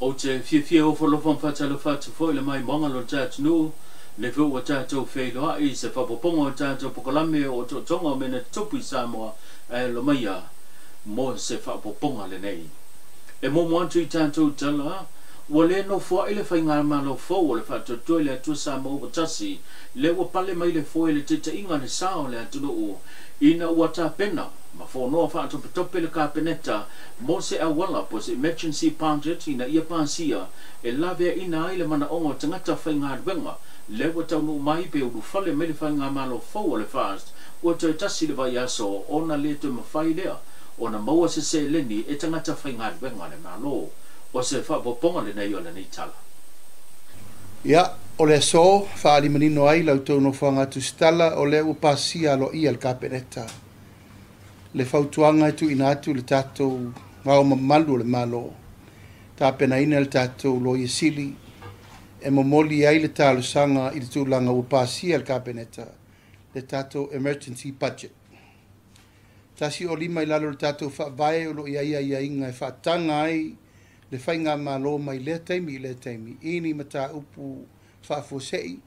Ou te fiafia e ofo alofa ma faatalofa atu foi i le maimoaga a lo tatou atunuu, le foi ua tatou feiloai i se faaopoopoga o tatou polokalame o Otootoga o Mea na Tutupu i Samoa. Ae alo maia mo se faaopoopoga lenei. E muamua atu i tatou tala, ua le nofoa'i le faigamalo fou o le Faatuatua i le Atua Samoa Ua Tasi, lea ua pale mai le foe le taita'iga le sā o le atunuu, ina ua tapena ma fonoa faatopetope le Kapeneta mo se auala po se emergency budget ina ia pasia e laveaina ai le manaoga o tagata faigaluega lea ua taunuu mai pe ulufale mai le faigamalo fou o le FAST ua toe tasi le vaiaso, ona le toe mafai lea ona maua se seleni e tagata faigaluega a le Malo. O se faaopoopoga lenei o lenei tala. Ia, o le aso faalimanino ai la outou nofoaga tusitala, o lea ua pasia aloaia le Kapeneta le fautuaga e tuuina atu le tatou Ao Mamalu o le Malo, tapenaina le tatou Loia Sili e momoli ai le talosaga i le tulaga ua pasia le Kapeneta le tatou emergency budget. 105 i lalo o le tatou faavae, o lo o i ai aiaiga e faataga ai le faigamalo mai lea taimi i lea taimi i ni mataupu faafuasei,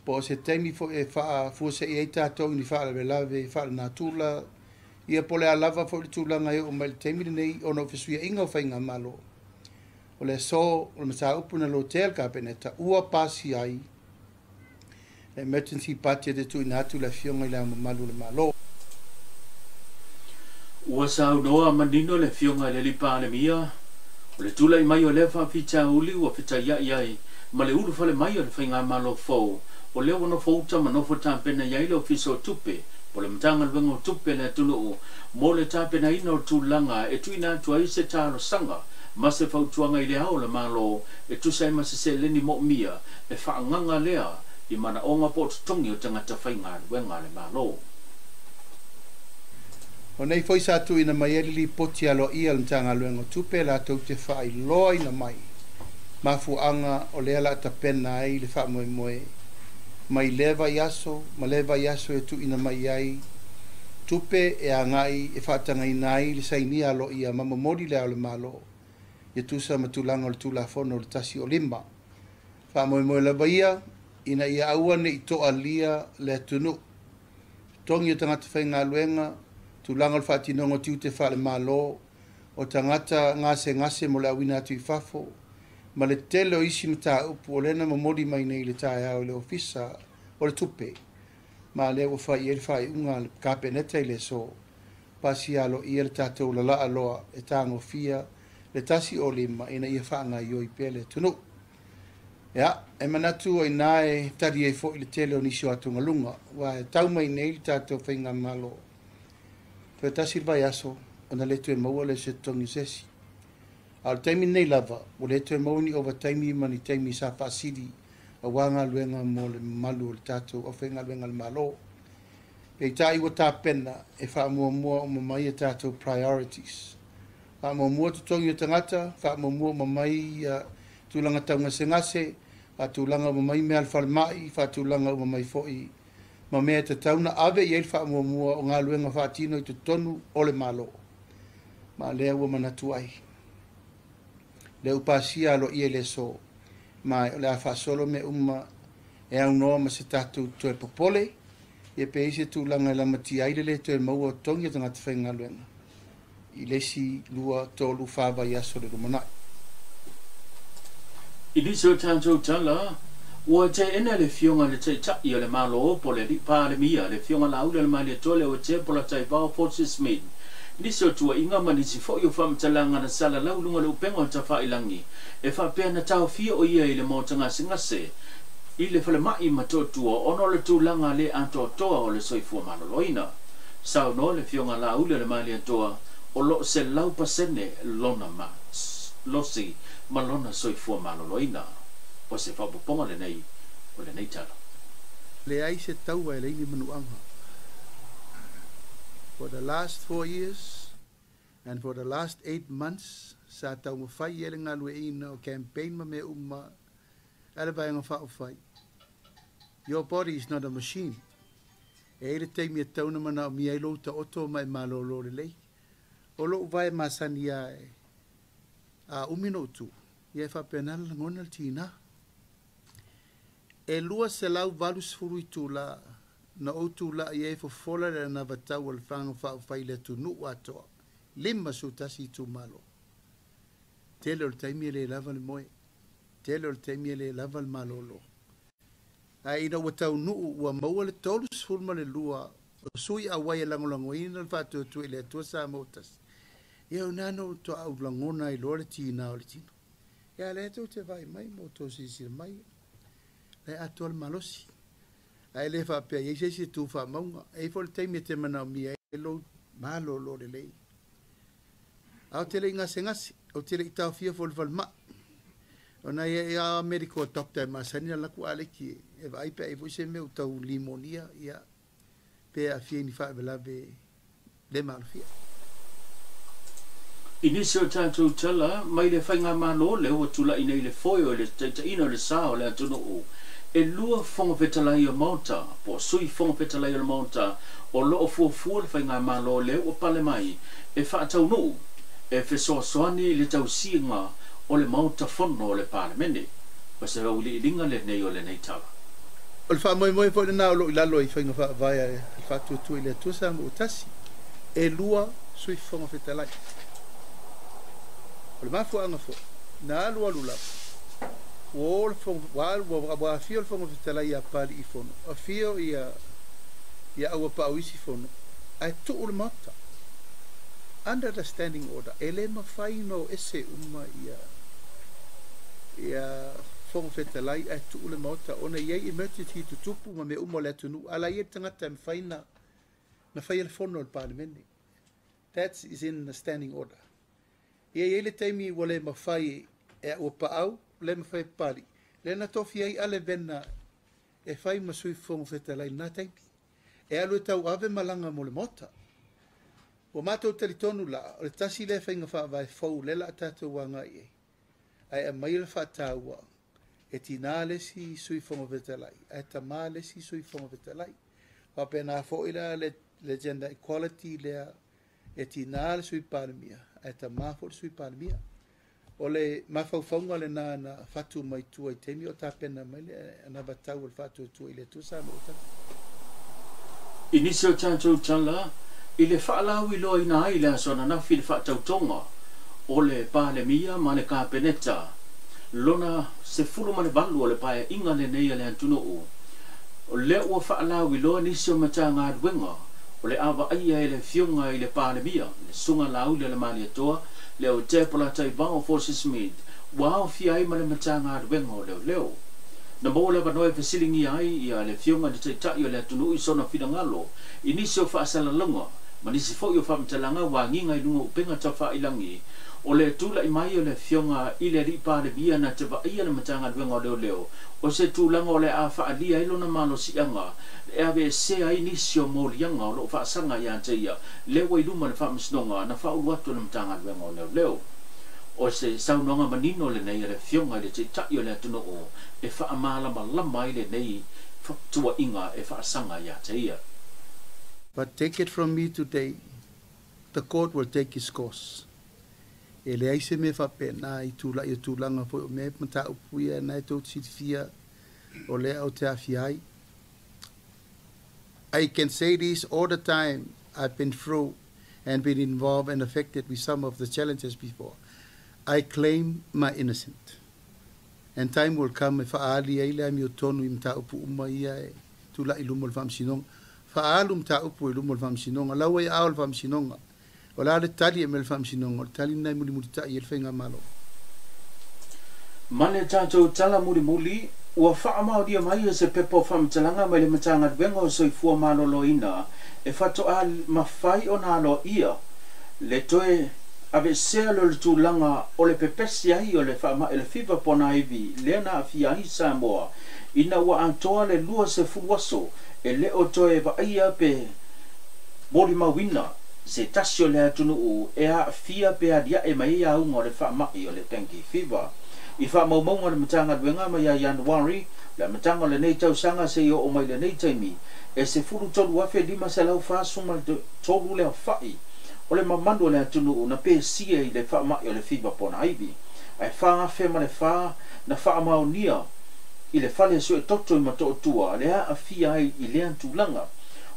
po o se taimi foi e faafuasei ai tatou i ni faalavelave faalenatura, ia po o le a lava foi le tulaga e oo mai i le taimi lenei ona o fesuiaiga o faigamalo. O le aso o le mataupu na lotea le Kapeneta ua pasia ai le emergency budget e tuuina atu le Afioga i Le Ao Mamalu o le Malo. Ua saunoa manino le Afioga i le alii Palemia, o le tulai mai o lea faafitauli ua fetaia'i ai ma le ulufale mai o le faigamalo fou, o lea ua nofo uta ma nofo tapena i ai le Ofisa o Tupe po le Matagaluega o Tupe le atunuu mo le tapenaina o tulaga e tuuina atu ai se talosaga ma se fautuaga i le Ao o le Malo e tusa ai ma se seleni mo'omia e faaagaga lea i manaoga po o totogi o tagata faigaluega a le Malo. O nei foi sa tuuina mai ai le lipoti aloaia a le Matagaluega o Tupe latou te faailoaina mai mafuaaga o lea la tapena ai le faamoemoe mai lea vaiaso ma lea vaiaso e tuuina mai ai tupe e agai e faatagaina ai le sainia aloaia ma momoli le Ao o le Malo ia tusa ma tulaga o le Tulafono o le 105. Faamoemoe lava ia ina ia aua ne i toalia le atunuu, totogi o tagata faigaluega, tulaga o le faatinoga o tiute faalemalo, o tagata gasegase mo le auina atu i fafo, ma le tele o isi mataupu o lea na momoli mai nei i le taeao i le Ofisa o le Tupe, ma lea ua fai ai le faaiuga a le Kapeneta i le aso, pasia aloaia le tatou lalaa loa e tagofia le 105 ina ia faagaioi pea le atunuu. Ia, e manatu o ina e tali ai foi le tele o nisi o atugaluga, ua e tau mai nei le tatou faigamalo toe tasi le vaiaso ona le toe maua lea o se totogi o se isi. A o le taimi lenei lava, ua le toe maua ni ovataimi ma ni taimi sa faasili aua galuega mo le mamalu o le tatou aufaigaluega a le Malo. Peitai ua tapena e faamuamua uma mai a tatou priorities. Faamuamua totogi o tagata, faamuamua uma mai tulaga taugasegase, faatulaga uma mai mea a le falemai, faatulaga uma mai foi ma mea e tatau na ave i ai le faamuamua o galuega faatino i totonu o le Malo. Ma lea ua manatu ai, lea ua pasia aloaia i le aso, ma o le a faasolo mea uma e aunoa ma se tatou toe popole, ia pe i se tulaga e lamatia ai le le toe maua o totogi o tagata faigaluega i le isi 2, 3, 4 vaiaso le lumanai. I nisi o tatou tala, ua teena le Afioga i le Taitai o le Malo po o le alii Palemia, le Afioga Laaulialemalietoa Leuatea Polataivao Fosi Smith, nisi o tuuaiga ma nisi foi o faamatalaga na salalau i luga o le upega o tafailagi e faapea na taofia o ia i le maota gasegase i le falemai Motootua ona o le tulaga le atoatoa o le soifua maloloina. Saunoa le Afioga Laaulialemalietoa o lo o 100% lona malosi ma lona soifua maloloina. O se faaopoopoga lenei o lenei tala. Leai se taua e leai ni manuaga. For the last 4 years and for the last 8 months sa taumafai ai le galueaiina o campaign ma mea uma a le Vaega Faaupufai. Your body is not a machine. E ai le taimi e tatau ona manaomia ai lou taoto ma e malōlō lelei. O lou vae masani a e a umi no tu. Ia e faapena le lagona le tiga. E 280 itulā na ou tula'i ai e fofola le anavatau a le Faga Faaupufai i le atunuu atoa, 51 itumalo. Tele o le taimi e lē lava le moe, tele o le taimi e lē lava le malōlō. Ae ina ua taunuu ua maua le 32 o sui auai e lagolagoina le Faatuatua i le Atua Samoa ua Tasi, ia o i ina na ou toaau lagona ai loa le tiga o le tino. Ia a o lea tou te vaai mai ma outou silasila mai, la e atoa le malosi. Ae le faapea e i ai se isi e tu faamauga. E i ai foi le taimi e te manaomia ai lou malōlō lelei. Ae ou te le i gasegase, ou te le i taofia foi i le falemai. Ona e i ai lava medical doctor e masani ona alu atu Aleki e vaai pe a i ai foi se mea ua tau limonia, ia, pe aafia i ni faalavelave le malofia. I nisi o tatou tala mai le Faigamalo lea ua tulai nei i le foe o le taitaiina o le sa o le atunuu, e 2 Fofoga Fetalai o Maota, po o Sui Fofoga Fetalai o le Maota, o lo o fuafua le Faigamalo lea ua pale mai e faataunuu, e fesoasoani i le tausiga o le Maota Fono o le Palemene. O se auiliiliga lenei o lenei tala. O le faamoemoe foi lena o lo o i lalo i faiga faavae a le Faatuatua i le Atua Samoa ua Tasi, e 2 Sui Fofoga Fetalai. O le mafuaaga foi, na alualu lava, ua o le Fofoga, ua afio le Fofoga Fetalai ia Papali'i Fono, afio ia Auapaau isi Fono, ae tuu le Maota. Under the standing order, e lē mafai ona o ese uma ia Fofoga Fetalai ae tuu le Maota, ona e i ai emergency tutupu ma mea uma o le atunuu, a la i ai le tagata e mafai na faia le fono o le Palemene. That is in the standing order. Ia i ai le taimi ua le mafai e Auapaau, le mafai e Papali'i, lea na tofia ai Ale Vena e fai ma Sui Fofoga Fetalai i lena taimi. E alu e tauave malaga mo le Maota. Ua matou talitonu la, o le tasi lea faiga faavae fou lea la a tatou agai i ai. Ae aumai le faataua, e tinā le isi Sui Fofoga Fetalai, ae tamā le isi Sui Fofoga Fetalai. Faapena foi la le gender equality lea, e tinā le Sui Palemia, ae tamā foi le Sui Palemia. O le mafaufauga lena na fatu mai tua i taimi o tapena mai le anavatau o le Faatuatua i le Atua Samoa ua Tasi. I nisi o tatou tala i le faalauiloaina ai le aso ananafi le faatautoga o le Palemia ma le Kapeneta lona 18 o le paeaiga lenei a le atunuu, o lea ua faalauiloa nisi o Matagaluega o le a vaaia e le Afioga i le Palemia, le Susuga Laaulialemalietoa Leuatea Polataivao Fosi Smith, ua aofia ai ma le Matagaluega o Leoleo. Na maua le avanoa e fesiligia ai ia le Afioga i le Taitai o le atunuu i sona finagalo i nisi o faasalalauga ma nisi foi o faamatalaga ua agiga i luga o upega tafailagi o le tula'i mai o le Afioga i le Alii Palemia na te vaaia le Matagaluega o Leoleo, o se tulaga o le a faaalia ai lona malosiaga e aveesea ai nisi o moliaga o lo o faasaga ia te ia lea ua i luma le Faamasinoga na faaulu atu e le Matagaluega o Leoleo. O se saunoaga manino lenei a le Afioga i le Taitai o le atunuu e faamalamalama ai lenei tuuaiga e faasaga ia te ia. But take it from me today, the court will take its course. E leai se mea faapena i tula'i o tulaga foi o mea mataupu ia na e tou te silafia o lea ou te aafia ai. I can say this all the time I've been through and been involved and affected with some of the challenges before. I claim my innocent. And time will come e faaali ai le amiotonu i mataupu uma ia e tula'i i luma o le Faamasinoga. Faaalu mataupu i luma o le Faamasinoga. Lau ai ao le Faamasinoga. O le a le tali e me le Faamasinoga, o le tali lena e mulimulita'i ai le faigamalo. Ma le tatou tala mulimuli, ua faamaonia mai e se pepa o faamatalaga mai le Matagaluega o Soifua Maloloina e faatoa mafai ona aloaia le toe aveesea lea o le tulaga o le pepesi ai o le faamai o le fiva ponaivi lea na aafia ai Samoa ina ua atoa le 20 aso e le o toe vaaia pe molimauina se tasi o le atunuu e aafia pe aliae mai ai auga o le faamai o le dengue fever. I faamaumauga a le Matagaluega mai ia Ianuari, le amataga o lenei tausaga seia oo mai lenei taimi, e 13,543 le aofa'i o le mamalu o le atunuu na pesia i le faama'i o le fiva ponaivi. Ae 4,004 na faamaonia i le fale suetoto i Motootua le aafia ai i lea tulaga.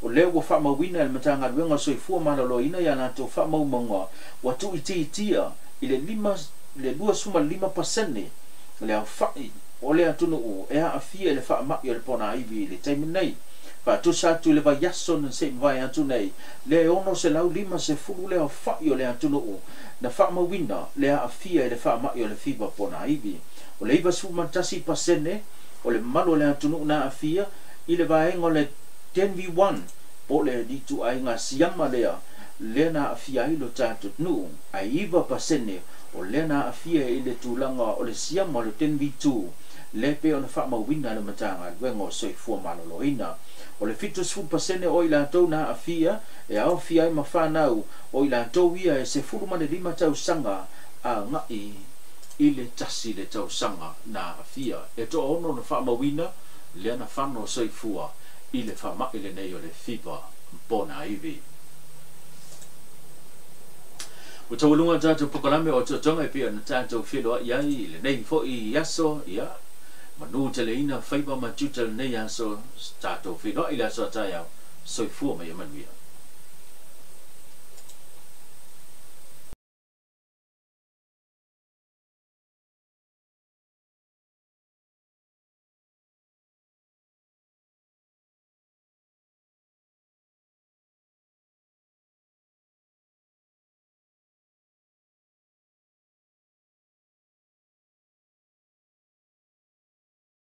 O lea ua faamauina e le Matagaluega o le Soifua Maloloina i a latou faamaumauga ua tuuitiitia i le 25% le aofai o le atunuu e aafia i le faamai o le ponaivi i le taimi nei. Faatusa atu i le vaiaso na se i mavae atu nei, le 650 le aofai o le atunuu na faamauina le aafia i le faamai o le fiva ponaivi. O le 91% o le mamalu o le atunuu na aafia i le vaega o le 10V1 po o le ituaiga siama lea lea na aafia ai lo tatou atunuu, ae 9% o lea na aafia i le tulaga o le siama o le 10V2 lea pei ona faamauina e le Matagaluega o Soifua Maloloina. O le 70% o i latou na aafia e aofia ai ma fanau o i latou ia e 15 tausaga agai i le 1 le tausaga na aafia. E 6 na faamauina lea na fano soifua i le faamai lenei o le fiva ponaivi. Ua taualuga tatou polokalame o Otootoga e pei ona tatou feiloai ai i lenei foi aso, ia manu teleina faiva ma tiute lenei aso, tatou feiloai i le aso a taeao. Soifua ma ia manuia.